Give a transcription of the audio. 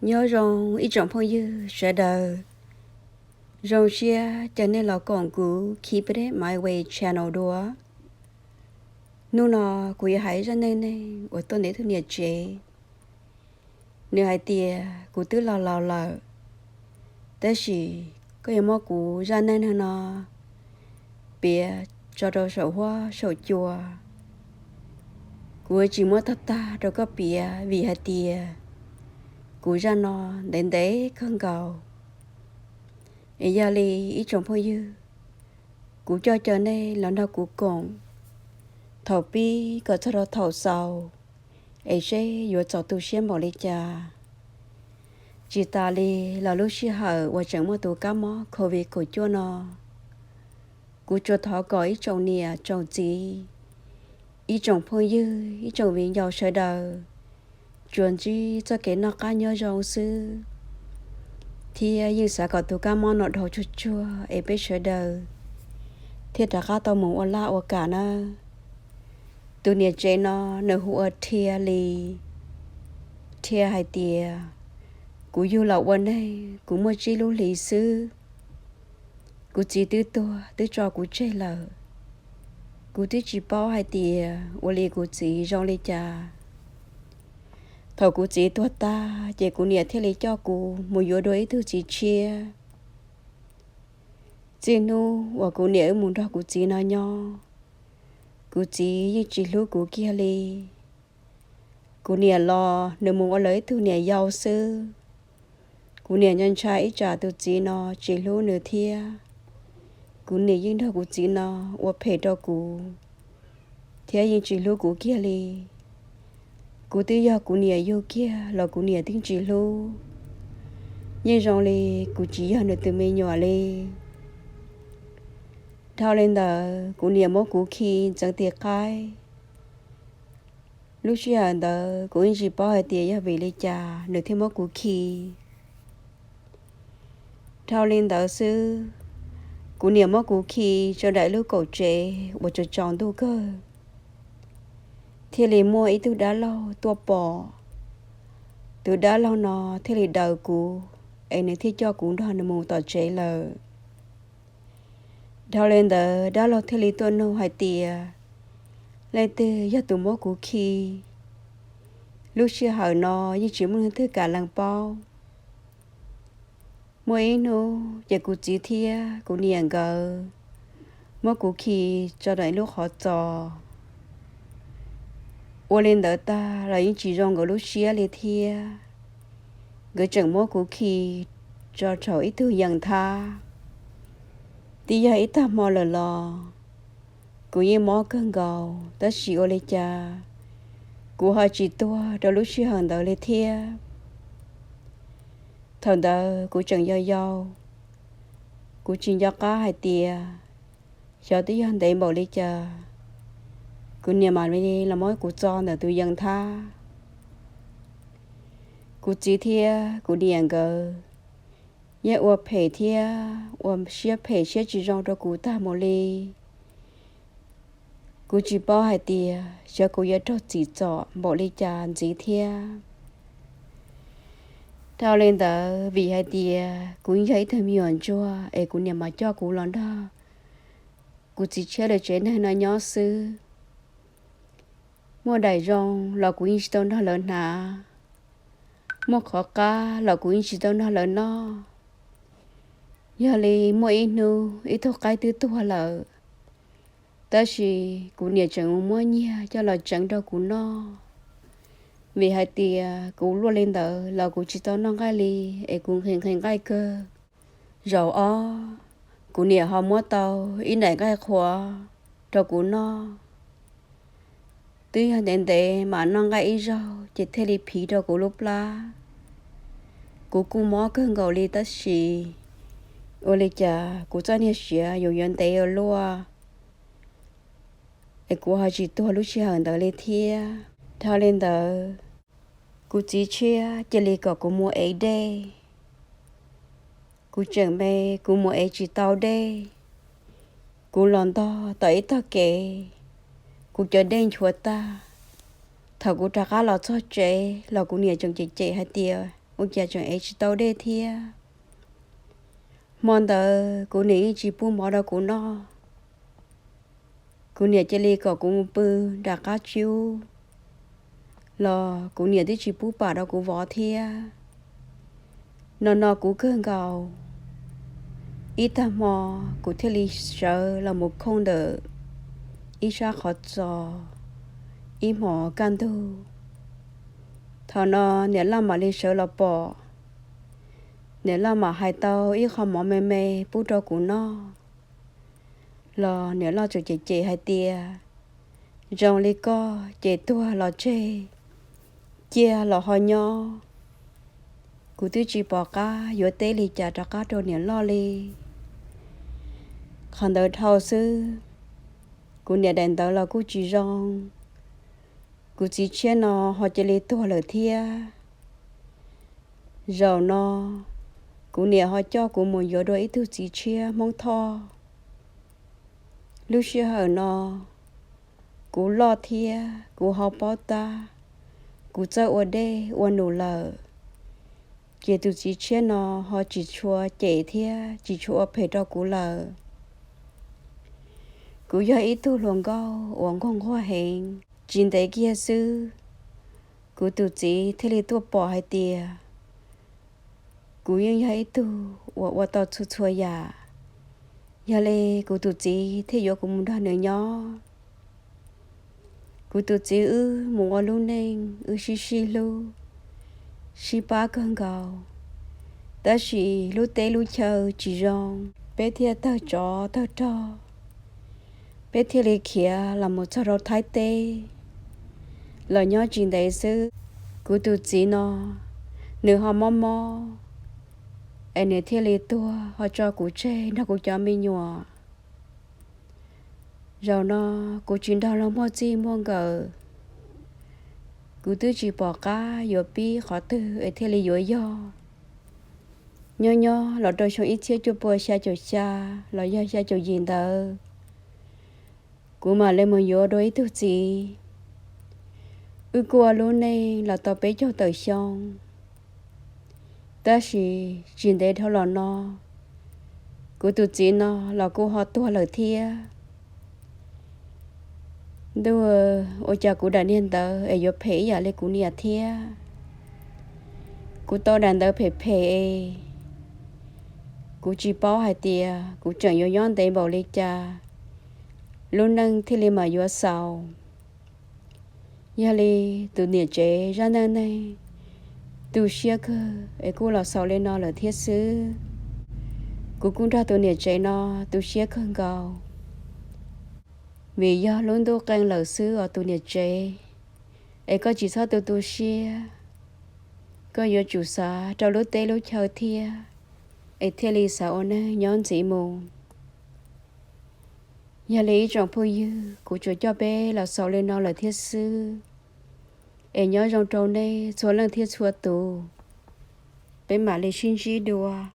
Nyob zoo ib tsoom phooj ywg sawv daws, zoo siab caw nej los koom kuv Keep It My Way channel dua. Hnub no kuv yuav hais zaj neej neeg uas tuaj ntawm ib tug niam tsev. Nws hais tias, kuv twb laus laus lawm, tab sis koj yuav muab kuv zaj neej neeg no piav tso rau saum huab saum cua. Kuv tsis muab tag tag rau koj piav vim hais tias kuv zaj no ntev ntev kawg nkaus. Es yog li ib tsoom phooj ywg, kuv coj caw nej los nrog kuv koom thaum pib kom txog rau thaum xaus, es seb yuav txaus tu siab npaum li cas. Tsis tas li los lub sij hawm uas tseem muaj tus kab mob covid kaum cuaj no, kuv tsuas thov kom ib tsoom niam tsoom txiv, ib tsoom phooj ywg, ib tsoom viv ncaus sawv daws tsuas ntsib txoj kev noj qab nyob zoo xwb, thiab yeej xav kom tus kab mob no dhau tsuag tsuag es peb sawv daws thiaj rov qab tau mus ua laj ua kam nawb. Tus niam tsev no nws hu ua Rhia Lis. Rhia hais tias, kuv yug los ua neeg kuv muaj tsib lub hlis xwb, kuv txiv twb tuag twb tso kuv tseg lawm. Kuv twb tsis paub hais tias ua li kuv txiv zoo li cas. Thaum kuv txiv tuag tag ces kuv niam thiaj li coj kuv mus yuav dua ib tug txiv tshiab. Txij hnub uas kuv niam wb mus nrog kuv txiv no nyob, kuv txiv yeej tsis hlub kuv kiag li. Kuv niam los nws mus ua lawv ib tug niam yau xwb. Kuv niam nco ntshai ib tsam tus txiv no tsis hlub nws thiab. Kuv niam yeej nrog kuv txiv no ua phem rau kuv, thiab yeej tsis hlub kuv kiag li. Kuv twb yog kuv niam yug kiag los kuv niam twb tsis hlub, yeej zoo li kuv tsis yog nws tus me nyuam li. Dhau li ntawd kuv niam muab kuv khi ntxeev tim qaib. Lub sij hawm ntawd kuv yeej tsis paub hais tias yog vim li cas nws thiaj muab kuv khi. Dhau li ntawd xwb, kuv niam muab kuv khi rau nram ib lub kaum tsev uas tsaus tsaus ntuj kawg, thiaj li muaj ib tug dab laug tuaj pom. Tus dab laug no thiaj li daws kuv, es nws thiaj coj kuv nrog nws mus tom tsev lawm. Dhau li ntawd dab laug thiaj li tuaj nug hais tias, leej twg yog tus muab kuv khi? Lub sij hawm no yeej tsis muaj leej twg kam lees paub. Muaj ib hnub ces kuv txiv thiab kuv niam nkawd muab kuv khi tso rau ib lub qhov txos. Ua li ntawd tag los yeej tsis zoo nkawd lub siab li thiab. Nkawd tseem muab kuv khi tso rau ib tug yees thab. Twb yog ib tag hmo lawm los kuv yeej mob kawg nkaus, tab sis ua li cas kuv ho tsis tuag rau lub sij hawm ntawd li thiab. Thaum ntawd kuv tseem yau yau, kuv tsis nco qab hais tias xyov twb yog ntev npaum li cas kuv niam mam li los muab kuv txo ntawm tus yees thab. Kuv txiv thiab kuv niam nkawd yeej ua phem thiab ua siab phem siab tsis zoo rau kuv tag mus li. Kuv tsis paub hais tias xyov kuv yuav raug txim txom npaum li cas ntxiv thiab. Dhau li ntawd vim hais tias kuv yog ib tug me nyuam ntsuag es kuv niam mas coj kuv los nrog kuv txiv tshiab lawv tsev neeg no nyob xwb. Muaj daim zoo los kuv yeej tsis tau nrog lawv hnav, muaj qhov qab los kuv yeej tsis tau nrog lawv noj. Yog li muaj ib hnub ib tug qaib twb tuag lawm, tab sis kuv niam tseem mus muab nyiag coj los tseev rau kuv noj. Vim hais tias kuv luaj li ntawd los kuv tsis tau noj nqaij li, es kuv nqhis nqhis nqaij kawg. Zaum ob, kuv niam ho muab tau ib daim nqaij qhuav rau kuv noj. Twb yog ntev ntev mam noj nqaij ib zaug ces thiaj li phiv rau kuv lub plab. Kuv kuj mob kawg nkaus li tab sis ua li cas kuv txoj niag siav yuav yuav ntev ua luaj, es kuv ho tsis tuag lub sij hawm ntawd li thiab. Dhau li ntawd, kuv txiv tshiab cia li kom kuv mus ev dej. Kuv tseem me, kuv mus ev tsis tau dej. Kuv los ntog tom ib tog kev, kuv cov dej nchuav tag. Thaum kuv rov qab los txog tsev los kuv niam tseem cem cem hais tias, ua cas tseem ev tsis tau dej thiab. Hmo ntawd kuv niam yeej tsis pub mov rau kuv noj. Kuv niam cia li kom kuv mus pw nram qab tsib ub los kuv niam twb tsis pub pam rau kuv vov thiab. No no kuv kawg nkaus. Ib tag hmo kuv thiaj li sawv los mus khooj ntawm ib sab qhov txos ib hmos kaj ntug. Thaum no niam loj mam li sawv los pom. Niam loj mam hais tau ib qho mov me me pub rau kuv noj los niam loj tseem cem cem hais tias, zoo li koj ces tuag los tseg, ciaj los ho nyob. Kuv twb tsis pom qab yuav teb li cas rov qab rau niam loj li. Qhov ntawd dhau xwb, kuv niam daim ntawv los kuj tsis zoo. Kuv txiv tshiab no ho cia li tuag lawm thiab. Zaum no kuv niam ho coj kuv mus yuav dua ib tug txiv tshiab Hmoob Thoj. Lub sij hawm no kuv loj thiab kuv ho paub tab, kuv txawj ua dej ua num lawm, ces tus txiv tshiab no ho tsis tshua cem thiab tsis tshua ua phem rau kuv lawm. Kuv yog ib tug hluas nkauj uas nquag nquag heev. Tsis ntev kiag xwb, kuv tus txiv thiaj li tuaj pom hais tias kuv yeej yog ib tug uas ua tau txhua txhua yam. Yog li kuv tus txiv thiaj yuav kuv mus nrog nws nyob. Kuv tus txiv wb mus ua lub neej wb sib sib hlub, sib pab kawg nkaus, tab sis lub teb lub chaw tsis zoo, peb thiaj tawg tsov tawg rog, peb thiaj li khiav los mus txog rau Thaib teb. Los nyob tsis ntev xwb, kuv tus txiv no nws ho mob mob, es nws thiaj li tuag ho tso kuv tseg nrog kuv cov me nyuam. Zaum no kuv tsis nrog luag muaj txij muaj nkawm, kuv twb tsis pom qab yuav pib qhov twg es thiaj li yuav yog. Nyob nyob los rau xyoo ib txhiab cuaj pua xya caum xya los yog xya caum yim ntawd, kuv mam li mus yuav dua ib tug txiv. Wb kuj ua lub neej los tau peb caug tawm xyoo, tab sis tsis ntev dhau los no, kuv tus txiv no los kuj ho tuag lawm thiab. Ntuj, ua cas kuv daim niag ntawv es yuav phem ib yam li kuv niam thiab? Kuv tau daim ntawv phem phem es kuv tsis paub hais tias kuv tseem yuav nyob ntev npaum li cas, lub neej thiaj li mam yuav xaus. Yog li tus niam tsev zaj neej neeg tu siab kawg es kuj los xaus li no lawm thiab xwb. Kuv kuj nrog tus niam tsev no tu siab kawg nkaus, vim yog lub ntuj qee lawm xwb os tus niam tsev. Es koj tsis txhob tu tu siab, koj yuav tsum xav rau lub teb lub chaw thiab, es thiaj li xav ua neeg nyob ntxiv mus. Yog li ib tsoom phooj ywg, kuv tsuas coj peb los xaus li no lawm thiab xwb, es nyob zoo rau nej txhua leej thiab txhua tus. Peb mam li sib ntsib dua.